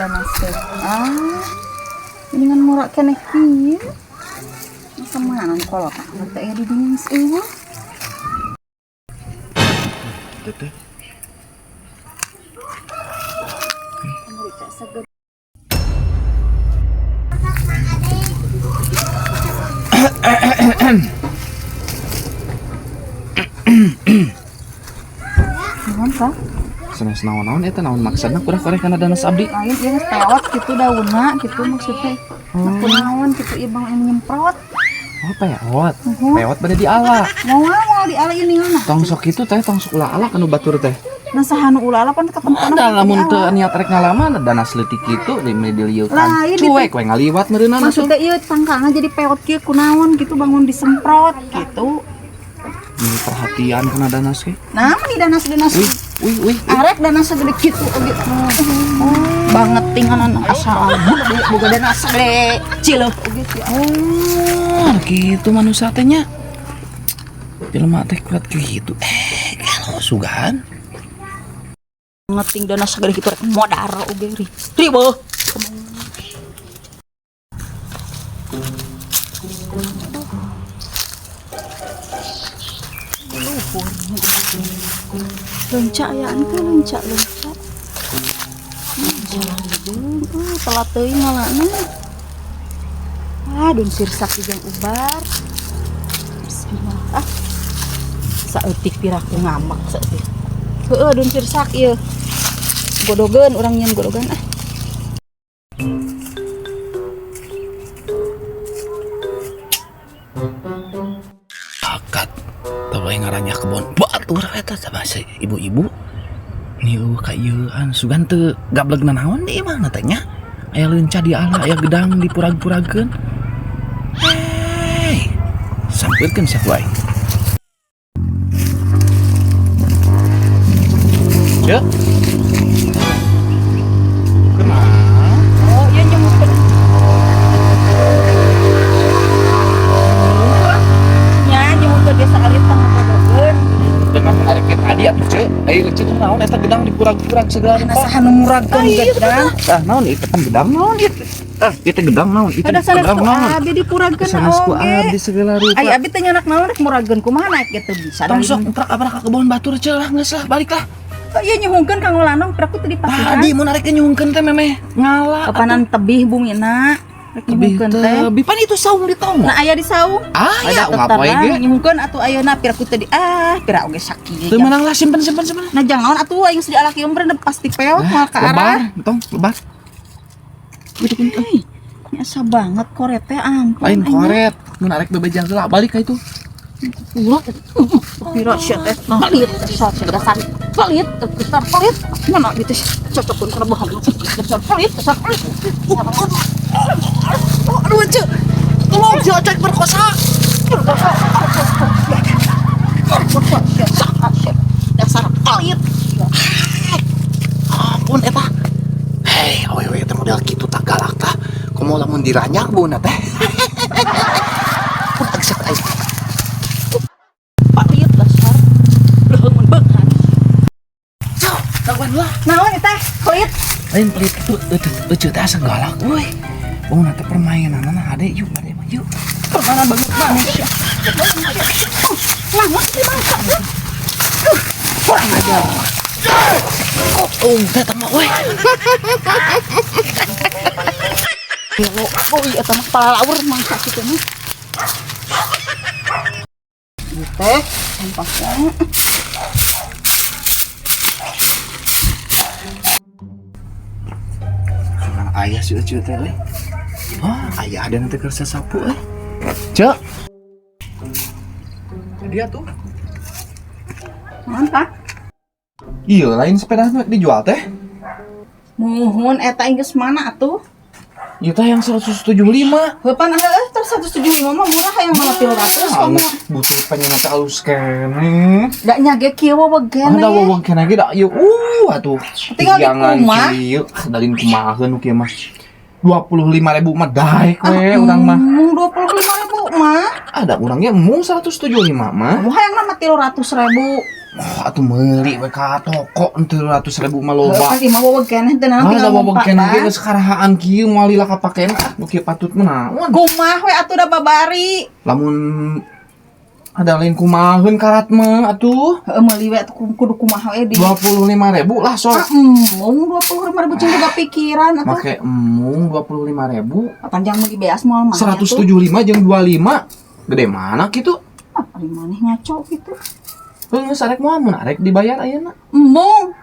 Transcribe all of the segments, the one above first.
Danas teh. Ah. Ini ngan murah keneh kieu. Masa mana kolot teh aya di dinya geus eueuh. Teteh. Mereka seger. Nuhun, Kak. Sanes naon-naon eta, naon maksudna kurang-kurang kana danas abdi? Lain ieu geus pewot gitu daunna gitu maksudnya. Oh. Kunaon gitu ieu bang yang nyemprot. Oh, peot. Nuhun. Peot bade diala. Moal moal diala ieu ningalna. Tong sok itu teh, tong sok ulah ala kanu batur teh. Nah, saha nu ulah ala pan ketempona. Ada lamun teu niat rek ngalaman danas leutik kitu di dilieukan. Lain Cuek we ngaliwat meureunana tuh. Maksudnya ieu tangkalna jadi pewot kieu kunaon gitu bangun disemprot gitu. Ini perhatian kana danas ge. Nah, meni danas-danas. Wih, wih, wih. Arek danas segede kitu oge. Banget tinganan asal boga danas segede cileuh oge sih. Oh, gitu manusia teh nya. Jelema teh kuat gitu. Eh, kalau sugan. Ngeting danas segede kitu rek modar oge ri. Ribeuh. Luhur. Leunca ayaan teh leunca leunca. Jalan hideung, telat teuing ngalana. Ah, daun sirsak jeung ubar. Bismillah. Ah. Saeutik piraku ngambek saeutik. Heueuh, daun sirsak ieu. Godogeun urang nyieun godogan ah. Akat tahu ngarannya kebon batur eta sama si ibu-ibu nih eueuh ka ieuan sugan teu gableg naon di imahna teh nya, aya leunca di ala, aya gedang dipurag-puragkeun. Hei, sampeurkeun sia ku aing. Ceu. Kumaha? Oh, ieu nyemutkeun. Nya nyemutkeun desa alit tengah godogeun. Dengan menarik tadi atuh, Ceu. Ayo, Ceu, naon eta gedang dipurag-purag segala Nah, rupa? saha nu muragkeun gedang? Ah, naon itu kan gedang naon itu? Ah, itu gedang naon itu? Ada sanes Gedang ku naon? abi dipuragkeun Sanes ku oge. abdi segala rupa. Ai abi teh nyanak naon rek muragkeun kumaha naik gitu bisa. Tong sok uprak abrak ka kebon batur, Ceu, lah, geus lah, balik lah. Oh, iya nyuhungkeun kanggo lanong piraku teu dipasihan. Tadi mun arek nyuhungkeun teh memeh ngala. Kapanan tebih bumina rek Tebih nyuhungkeun teh. tebih pan itu saung di tong. Nah, aya di saung. Ah, ya Ada ngapoe ge. Nyuhungkeun atuh ayeuna piraku teu di ah pira oge sakieu. Teu meunang lah, simpen simpen simpen. Nah, jangan naon atuh aing geus dialak ieu meureun pasti peot moal ka Lebar, arah. tong lebar. Gitu kun. Hei, asa banget koret teh ampun. Lain aing. koret, mun arek bebejang heula balik ka itu. Ulah, pira sia teh pelit, dasar dasar pelit, dasar pelit. Mana gitu cocok kana bohong. Dasar pelit, dasar pelit. Aduh, Ceu. Tolong si Ocek perkosa. Dasar pelit. Ampun eta. Hei, awewe teh model kitu tak galak tah. Komo lamun diranyak bauna teh. Pun agak aing. Pelit dasar. Leuheung beunghar. Ceu, gangguan lah. Naon eta? Pelit. Lain pelit itu, eueuh teh asa galak euy. Bauna teh permainanna hade, yuk bade mah yuk. Permainan banget manusia. Lama sih mangsa. Kurang ajar. Oh, teh mah euy. Oh iya, eta mah kepala laur mangsa kitu mah. Ieu teh sampahnya. Kurang ayah si Ece teh euy. Wah, ayah ada nanti kerja sapu euy. Cek. Dia tuh. Naon, Pak? Iya, lain sepeda nu dijual teh. Muhun eta geus mana atuh? Iya teh yang 175. Heuh pan heueuh terus 175 mah murah hayang mah 300 komo. Butuh pengen teh alus keneh. Da nya ge kieu weweg Ada keneh. weweng keneh ge da ieu. Atuh. Tinggal di Jangan kumah. kieu. Dalin kumaheun nu kieu mah. 25.000 mah daek we urang mah. 25.000 mah. Ada urangnya mung 175 mah. Kamu hayang mah 300.000. Oh, atuh meuli we ka toko 300 ribu mah loba. Kan imah weweg keneh teh naon Ah, tinggal da weweg ngumpak, keneh Bah. ge geus karahaan kieu, moal lila kapakena. Ah, nu kieu patut mah naon. Kumaha we atuh da babari. Lamun ada lain kumaheun karat mah atuh. Heeh, meuli we atuh kudu kumaha we di. 25 ribu lah sok. Ah, embung 25 ribu cing boga pikiran atuh. Make embung 25 ribu. Panjang meuli beas moal mah. 175 jeung 25 gede mana gitu? Ah, paling maneh ngaco gitu. Heuh, arek moal mun arek dibayar ayeuna. Embung.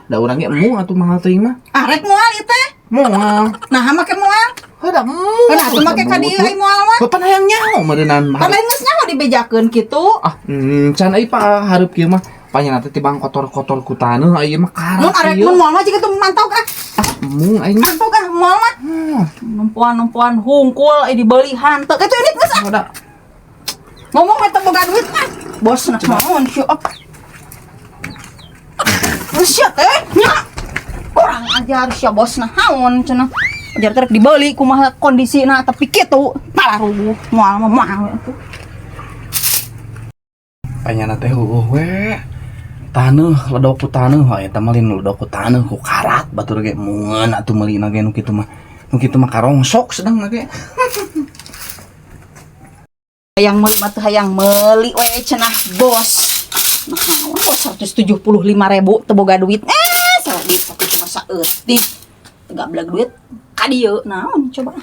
Da urang ge embung atuh, mahal teuing mah. Arek moal ieu teh? Moal. Nah, make moal. Heuh, da embung. Nah, atuh make ka dieu ai moal mah. Bapak hayang nyaho meureunnan. Pan lain geus nyaho dibejakeun kitu. Ah, can ai pa hareup kieu mah. Panyana teh tibang kotor-kotor ku taneuh, ieu mah karat Mun arek kieu. mun moal mah jiga tuh mantau ah. Ah, embung aing mah. Mantau ah moal mah. Nempoan-nempoan hungkul ai dibeli hanteu. Kitu ini geus ah. Udah. Ngomong we teu boga duit ah. Bos nah naon sih ah. Geus sia teh nya. Kurang ajar sia, bos nah naon cenah. Ajar teh rek dibeli kumaha kondisina tapi kitu talaruguh moal mah moal we atuh. Panyana teh heueuh we. Taneuh ledok ku taneuh wae eta mah, lain ledok ku taneuh, ku karat batur ge mun atuh meulina ge nu kitu mah. Nu kitu mah karongsok sedang ge. Hayang meuli mah teu hayang meuli we cenah bos. Nah, naon bos 175 ribu teu boga duit. Eh, salah di cuma saeutik. Teu gableg duit ka dieu naon coba.